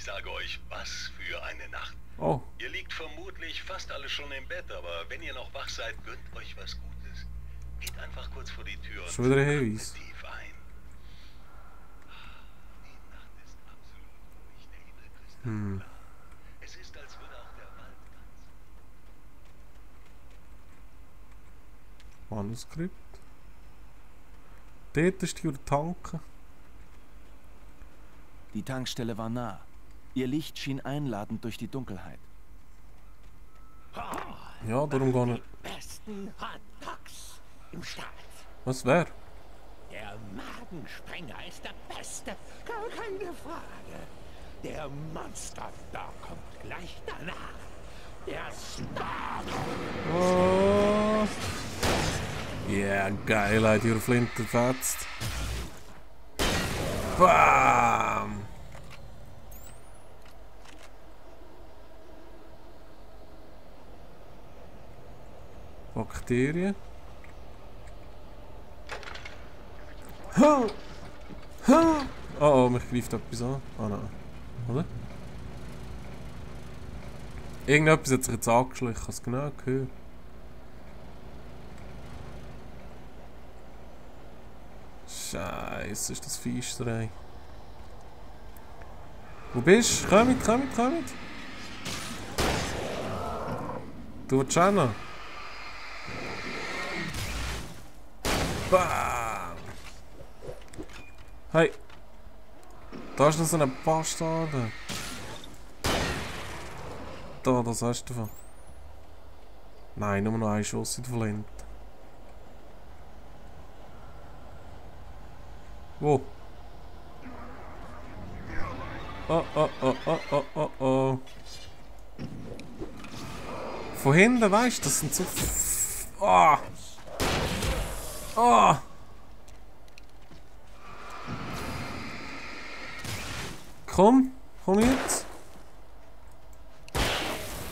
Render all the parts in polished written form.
ich sage euch, was für eine Nacht. Oh, Ihr liegt vermutlich fast alle schon im Bett, aber wenn ihr noch wach seid, gönnt euch was Gutes. Geht einfach kurz vor die Tür schon wieder ein atmet Hinweis. tief ein. Die Nacht ist absolut ruhig, der Himmel kristallklar. Es ist, als würde auch der Wald tanzen. Manuskript. Dort ist die Tanken. Die Tankstelle war nah. Ihr Licht schien einladend durch die Dunkelheit. Ja, darum gehe ich. Besten Hotdogs im Staat. Was wäre? Der Magensprenger ist der Beste, gar keine Frage. Der Monster-Dog kommt gleich danach. Der Star. Oh. Yeah, geil, hat ihre Flinte fetzt. Bam! Bakterien. Ha! Ha! Oh, oh, mich greift etwas an. Ah, nein. Oder? Irgendetwas hat sich jetzt angeschlichen, ich habe es genau gehört. Scheiße, ist das Feisterei. Wo bist du? Kommt! Du willst schon noch? Bam! Hey! Da ist noch so eine Bastarde. Da, das hast du davon. Nein, nur noch ein Schuss in der Flinte. Wo? Oh, oh, oh, oh, oh, oh, oh. Von hinten, weißt du, das sind so... Oh! Oh! Komm jetzt!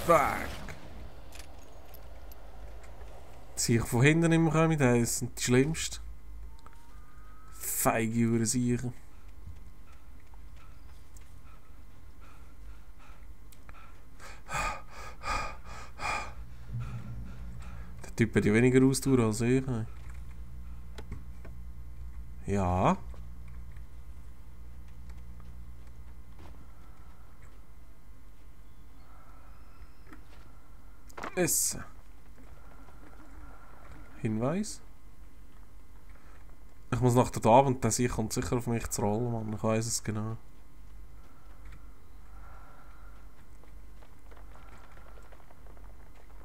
Fuck! Zieh ich von hinten immer kommen, das sind die schlimmsten. Feige Uhrensiechen. Der Typ hat ja weniger Ausdauer als ich. Ja. Essen. Hinweis. Ich muss nach der Abend, der kommt sicher auf mich zu rollen, Mann. Ich weiss es genau.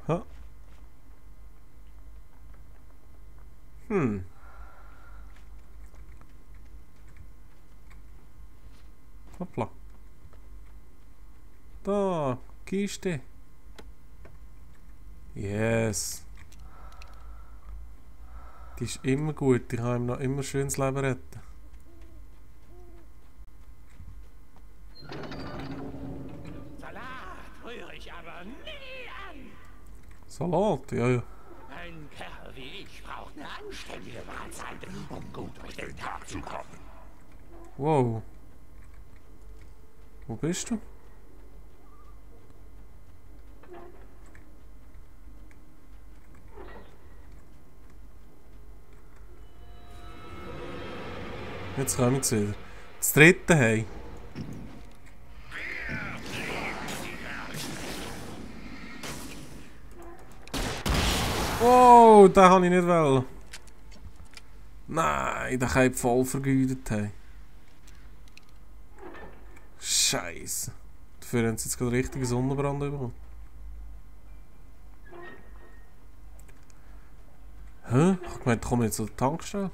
Ha. Hoppla. Da, Kiste. Yes. Die ist immer gut, ich kann ihm noch immer schön das Leben retten. Salat rühre ich aber nie an. Salat, ja, ja. Ein Kerl wie ich braucht eine anständige Mahlzeit, um gut durch den Tag zu kommen. Wow. Wo bist du? Jetzt kommen sie wieder. Das dritte, hey. Oh, den habe ich nicht wollen. Nein, den kann ich voll vergeudet haben. Scheiße. Dafür haben sie jetzt gerade richtigen Sonnenbrand bekommen. Hä? Ich hab gemeint, ich komme jetzt zur Tankstelle.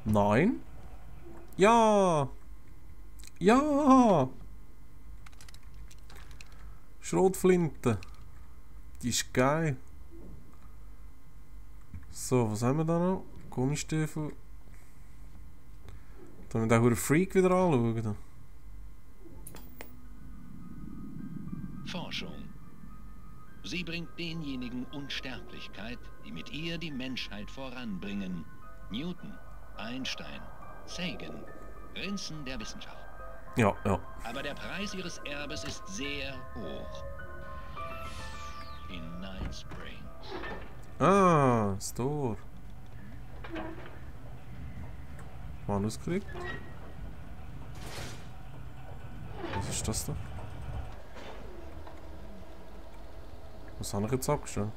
Nein. Ja. Ja. Schrotflinte. Die ist geil. So, was haben wir da noch? Gummistiefel. Da müssen wir den Freak wieder anschauen. Forschung. Sie bringt denjenigen Unsterblichkeit, die mit ihr die Menschheit voranbringen. Newton, Einstein, Sagan. Prinzen der Wissenschaft. Ja, ja. Aber der Preis ihres Erbes ist sehr hoch. In Night Springs. Ah, das Tor. Manuskript. Was ist das da? Was habe ich jetzt abgestellt?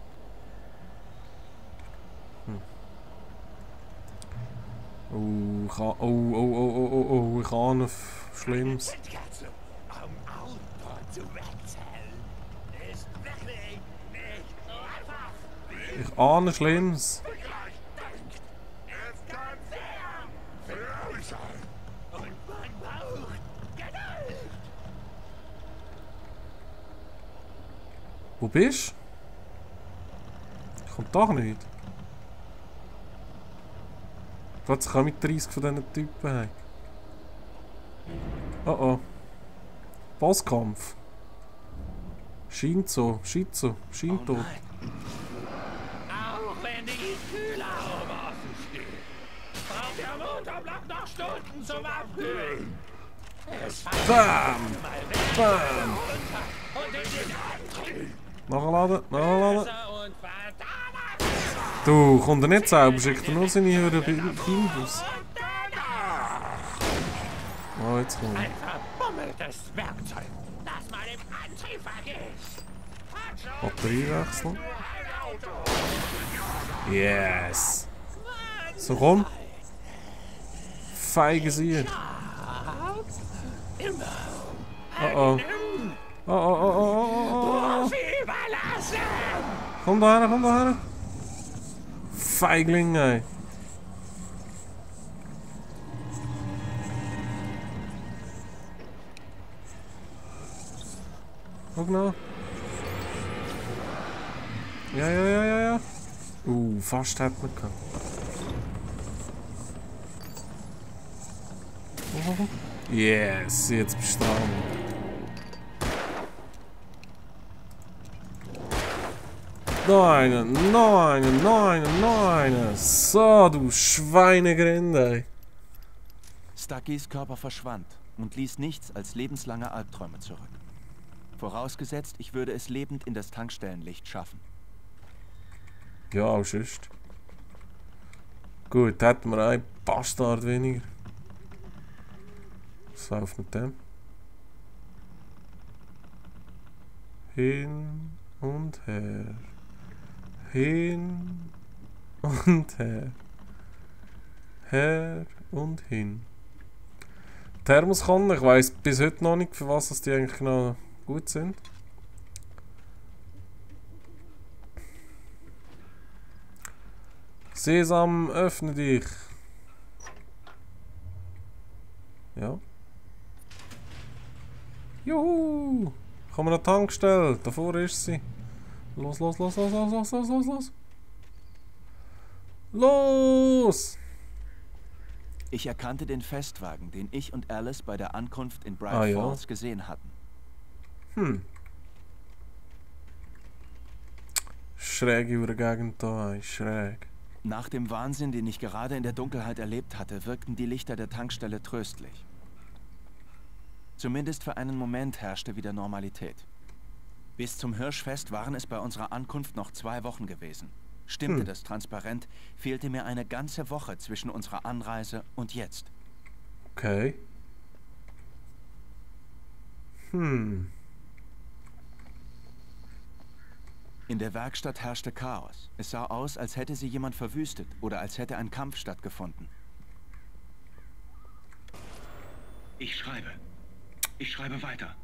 Oh, ich habe... Oh, ich ahne Schlimmes. Um Auto zu wechseln, ist wirklich nicht so einfach. Ich ahne Schlimmes. Es kann sehr viel sein. Und man braucht Geduld. Wo bist du? Ich komme doch nicht. Plötzlich kann ich mit 30 von diesen Typen haben. Oh oh. Bosskampf. Scheint so, scheint tot. Auch wenn die Kühlerhaube offen steht, braucht der Motorblock noch Stunden zum Abkühlen. Es fällt Bam! mal weg Bam! runter und in den Antrieb. Nachladen, nachladen. Besser und verdammt. Du, kommt er nicht selber, schickt er nur seine höheren Kinders. Oh, jetzt kommt er. Ein verbummeltes Werkzeug, das man im Antrieb vergisst. Batterie wechseln. Yes! So, komm. Feige Sieg. Oh oh. Oh oh oh oh oh oh. Komm da her, komm da her. Feigling, ey. Guck noch. Ja. Fast hat man gehabt. Oh. Yes, jetzt bist du dran. Nein. So, du Schweinegrinde, ey. Stuckys Körper verschwand und ließ nichts als lebenslange Albträume zurück. Vorausgesetzt, ich würde es lebend in das Tankstellenlicht schaffen. Ja, auch sonst. Gut, hätten wir einen Bastard weniger. Was läuft mit dem? Hin und her. Hin und her. Her und hin. Thermoskanne, ich weiss bis heute noch nicht, für was die eigentlich noch gut sind. Sesam, öffne dich. Ja. Juhu! Kommen wir an die Tankstelle. Davor ist sie. Los. Los! Ich erkannte den Festwagen, den ich und Alice bei der Ankunft in Bright Falls gesehen hatten. Schräg über die Gegend da, schräg. Nach dem Wahnsinn, den ich gerade in der Dunkelheit erlebt hatte, wirkten die Lichter der Tankstelle tröstlich. Zumindest für einen Moment herrschte wieder Normalität. Bis zum Hirschfest waren es bei unserer Ankunft noch 2 Wochen gewesen. Stimmte das transparent, fehlte mir eine ganze Woche zwischen unserer Anreise und jetzt. Okay. In der Werkstatt herrschte Chaos. Es sah aus, als hätte sie jemand verwüstet oder als hätte ein Kampf stattgefunden. Ich schreibe. Ich schreibe weiter.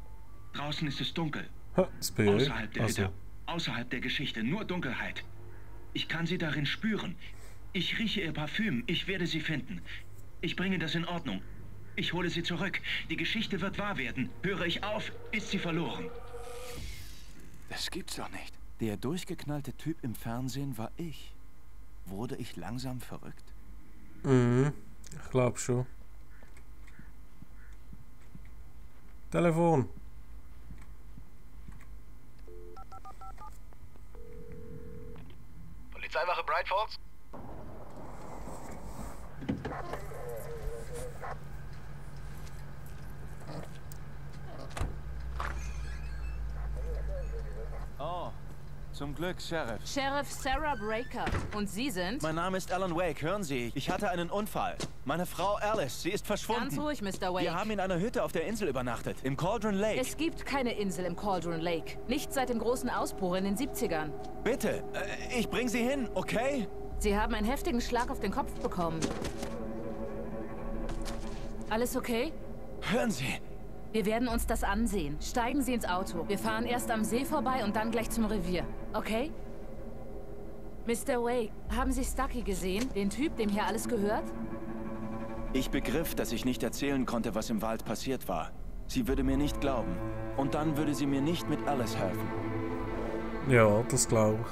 Draußen ist es dunkel. Außerhalb der Hütte. Außerhalb der Geschichte. Nur Dunkelheit. Ich kann sie darin spüren. Ich rieche ihr Parfüm. Ich werde sie finden. Ich bringe das in Ordnung. Ich hole sie zurück. Die Geschichte wird wahr werden. Höre ich auf, ist sie verloren. Das gibt's doch nicht. Der durchgeknallte Typ im Fernsehen war ich. Wurde ich langsam verrückt? Ich glaube schon. Telefon. Polizeiwache Bright Falls? Zum Glück, Sheriff. Sheriff Sarah Breaker. Und Sie sind? Mein Name ist Alan Wake. Hören Sie, ich hatte einen Unfall. Meine Frau Alice, sie ist verschwunden. Ganz ruhig, Mr. Wake. Wir haben in einer Hütte auf der Insel übernachtet, im Cauldron Lake. Es gibt keine Insel im Cauldron Lake. Nicht seit dem großen Ausbruch in den 70ern. Bitte, ich bring Sie hin, okay? Sie haben einen heftigen Schlag auf den Kopf bekommen. Alles okay? Hören Sie. Wir werden uns das ansehen. Steigen Sie ins Auto. Wir fahren erst am See vorbei und dann gleich zum Revier. Okay? Mr. Wake, haben Sie Stucky gesehen? Den Typ, dem hier alles gehört? Ich begriff, dass ich nicht erzählen konnte, was im Wald passiert war. Sie würde mir nicht glauben. Und dann würde sie mir nicht mit Alice helfen. Ja, das glaube ich.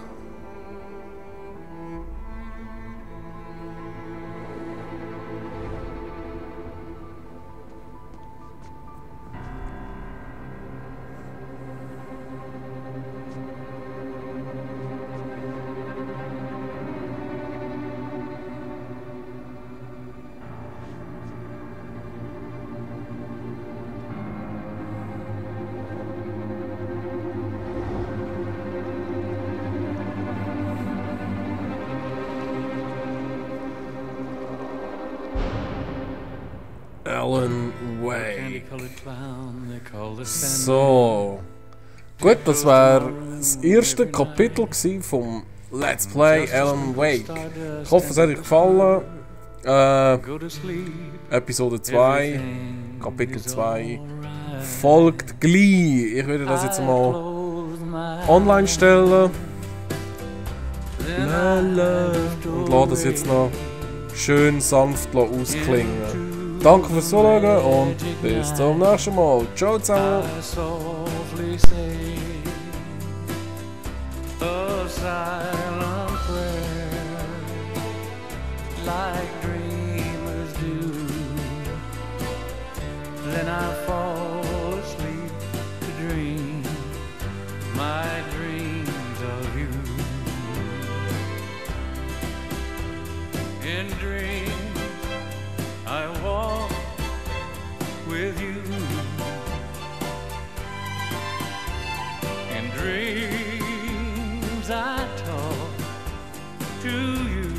Alan Wake. So. Gut, das war das erste Kapitel vom Let's Play Alan Wake. Ich hoffe, es hat euch gefallen. Episode 2, Kapitel 2 folgt gleich. Ich würde das jetzt mal online stellen. Und lasse das jetzt noch schön sanft ausklingen. Danke fürs Zuschauen und bis zum nächsten Mal. Ciao zusammen. I walk with you in dreams. I talk to you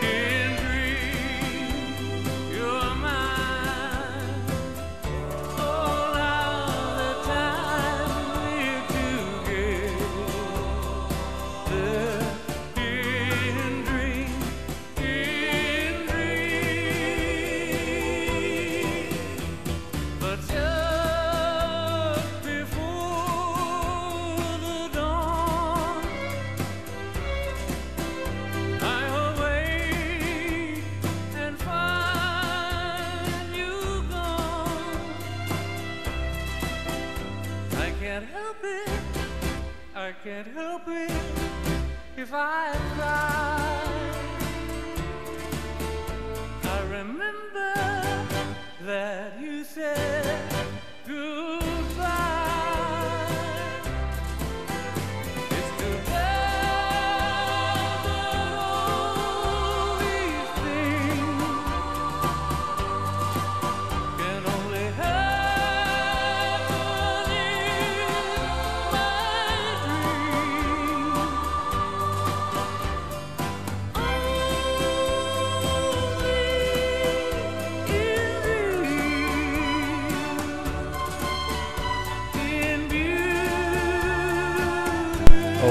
in dreams. You're mine. All of the time we're together. I can't help it if I cry. I remember that you said goodbye. It's too bad that all these things can only happen in my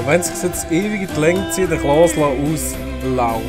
Wenn es sich jetzt ewig in die Länge zieht, dann lass es auslaufen.